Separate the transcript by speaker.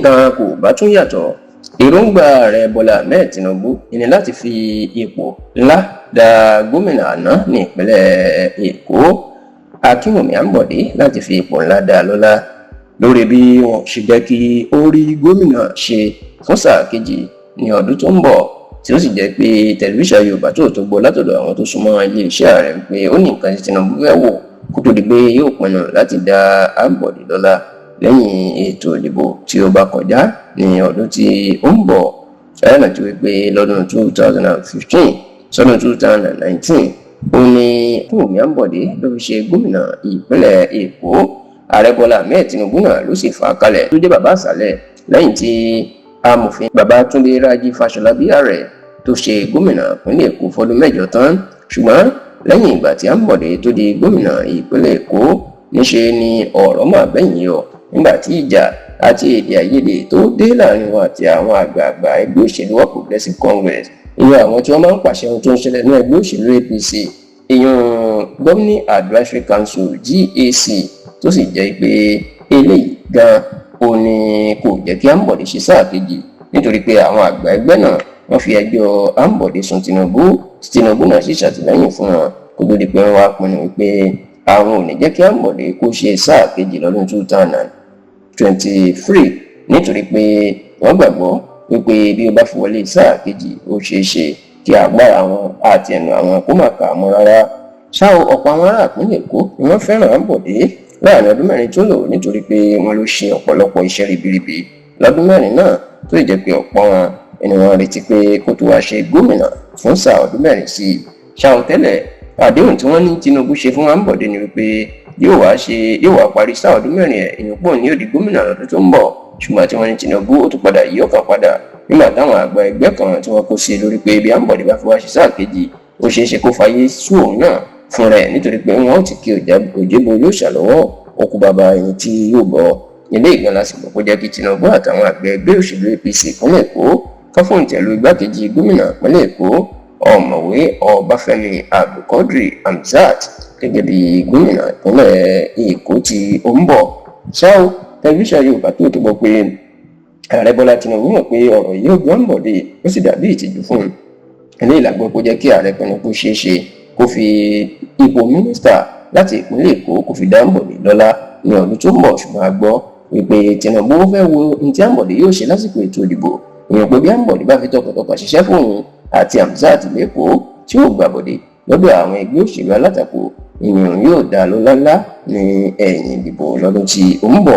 Speaker 1: Nǹkan kò bá tún yàtọ̀, èròǹgbà Ààrẹ Bọ́lá Ahmed Tinubu ní láti fi ipò ńlá dá gómìnà àná ní ìpínlẹ̀ Èkó, Akínwùmí Àǹbọ̀dé, láti fi ipò ńlá dá a lọ́lá lórí bí wọn ṣe jẹ́ kí ó rí gómìnà ṣe fún sáà kejì ní ọdún tó ń bọ̀, tí ó sì jẹ́ pé tẹlifíṣàn Yorùbá tó tó gbọ́ látọ̀dọ̀ àwọn tó súnmọ́ iléeṣẹ́ ààrẹ pé ó ní nǹkan tí Tinubu fẹ́ wò kó tó di pé yóò pinnu láti dá Àǹbọ̀dé lọ́lá lẹ́yìn ètò ìdìbò tí ó bá kọjá ní ọdún tí ó ń bọ̀. Ṣáyẹ̀nà tí wípé lọ́dún 2015 sọ́dún 2019, ó ní Akínwùmí Àǹbọ̀dé ló fi ṣe gómìnà ìpínlẹ̀ Èkó. Ààrẹ Bọ́lá Ahmed Tinubu náà ló sì fà á kalẹ̀ tó jẹ́ bàbá àṣàlẹ̀ lẹ́yìn tí amòfin Babátúndé Rájí Fáṣọlá bí ààrẹ tó ṣe gómìnà ìpínlẹ̀ Èkó fọdún 8 tán. Ṣùgbọ́n lẹ́yìn ìgbà tí Àǹbọ̀dé tó di gómìnà ìpínlẹ̀ Èkó, níṣe ni ọ̀rọ̀ máa bẹ́yìn yọ nígbà tí ìjà àti èdè àìyedè tó dé láàrin wọn àti àwọn àgbààgbà ẹgbẹ́ òṣèlú All Progressives Congress, ìyẹn àwọn tí wọ́n máa ń pàṣẹ ohun tó ń ṣẹlẹ̀ ní ẹgbẹ́ òṣèlú APC, ìyẹn Governing Advisory Council, GAC, tó sì jẹ́ pé eléyìí gan ò ní kò jẹ́ kí Àǹbọ̀dé ṣe sáà kejì, nítorí pé àwọn àgbà ẹgbẹ́ náà wọ́n fi ẹjọ́ Àǹbọ̀dé sùn Tinubu. Tinubu náà sì ṣàtìlẹ́yìn fún wọn kó tó di pé wọ́n wá pinnu wípé àwọn ò ní jẹ́ kí Àǹbọ̀dé kó ṣe sáà kejì lọ́dún 2023, nítorí pé wọ́n gbàgbọ́ wípé bí ó bá fi wọlé sáà kejì, ó ṣeé ṣe kí agbára wọn àti ẹnu àwọn kó má kà á mọ́ rárá. Ṣá o, ọ̀pọ̀ àwọn ará ìpínlẹ̀ Èkó ni wọ́n fẹ́ràn Àǹbọ̀dé láàrin ọdún 4 tó lò, nítorí pé wọ́n ló ṣe ọ̀pọ̀lọpọ̀ iṣẹ́ ribiribi lọ́dún 4 náà, tó sì jẹ́ pé ọ̀pọ̀ wọn ni wọ́n retí pé kó tó wá ṣe gómìnà fún sáà ọdún 4 sí i. Ṣá o, tẹ́lẹ̀, àdéhùn tí wọ́n ní Tinubu ṣe fún Àǹbọ̀dé ni wípé yóò wá ṣe, yóò wá parí sáà ọdún 4 ẹ̀, ìyókù ní ó di gómìnà lọ́dún tó ń bọ̀. Ṣùgbọ́n tí wọ́n ní Tinubu ó tún padà yí ọkàn padà nígbà táwọn àgbà ẹgbẹ́ kan tí wọ́n kó sí lórí pé bí Àǹbọ̀dé bá fi wá ṣe sáà kejì, ó ṣeé ṣe kó fàyè sú òun náà fún rẹ̀, nítorí pé wọ́n ó ti kí òjébo yóò ṣàlọ́wọ́ òkú bàbá ẹni tí yóò bọ̀ ilé ìgbọ́n lásìkò kó jẹ́ kí Tinubu àtàwọn àgbẹ̀ ẹgbẹ́ òṣèlú APC ìpínlẹ̀ Èkó kọ́fóǹtẹ̀lú igbákejì gómìnà ìpínlẹ̀ Èkó, Ọ̀mọ̀wé Ọbáfẹ́mi Abdulquadri Hamzat, gẹ́gẹ́ bí gómìnà ìpínlẹ̀ Èkó tí ó ń bọ̀. Ṣá o, tẹlifíṣàn Yorùbá tó tó gbọ́ pé Ààrẹ Bọ́lá Tinubu mọ̀ pé ọ̀rọ̀ yìí ó gbọ́n bọ̀dé, ó sì dàbí ìtìjú fún un. Eléyìí la gbọ́ kó jẹ́ kí ààrẹ pinnu kó ṣeé ṣe kó fi ipò mínísítà láti ìpínlẹ̀ Èkó kó fi dá Àǹbọ̀dé lọ́lá ní ọdún tó ń bọ̀. Ṣùgbọ́n a gbọ́ wípé Tinubu fẹ́ wo ohun tí Àǹbọ̀dé yóò ṣe lásìkò ètò ìdìbò, ìyẹn pé bí Àǹbọ̀dé bá fi tọkàntọkàn ṣiṣẹ́ fún òun àti Hamzat lẹ́kọ̀ọ́ tí ó gbàbọ̀dé lọ́dọ̀ àwọn ẹgbẹ́ òṣèlú alátakò, ìyẹn yóò dá lọ́lá ńlá ní ẹ̀yìn ìdìbò lọ́dún tí ó ń bọ̀.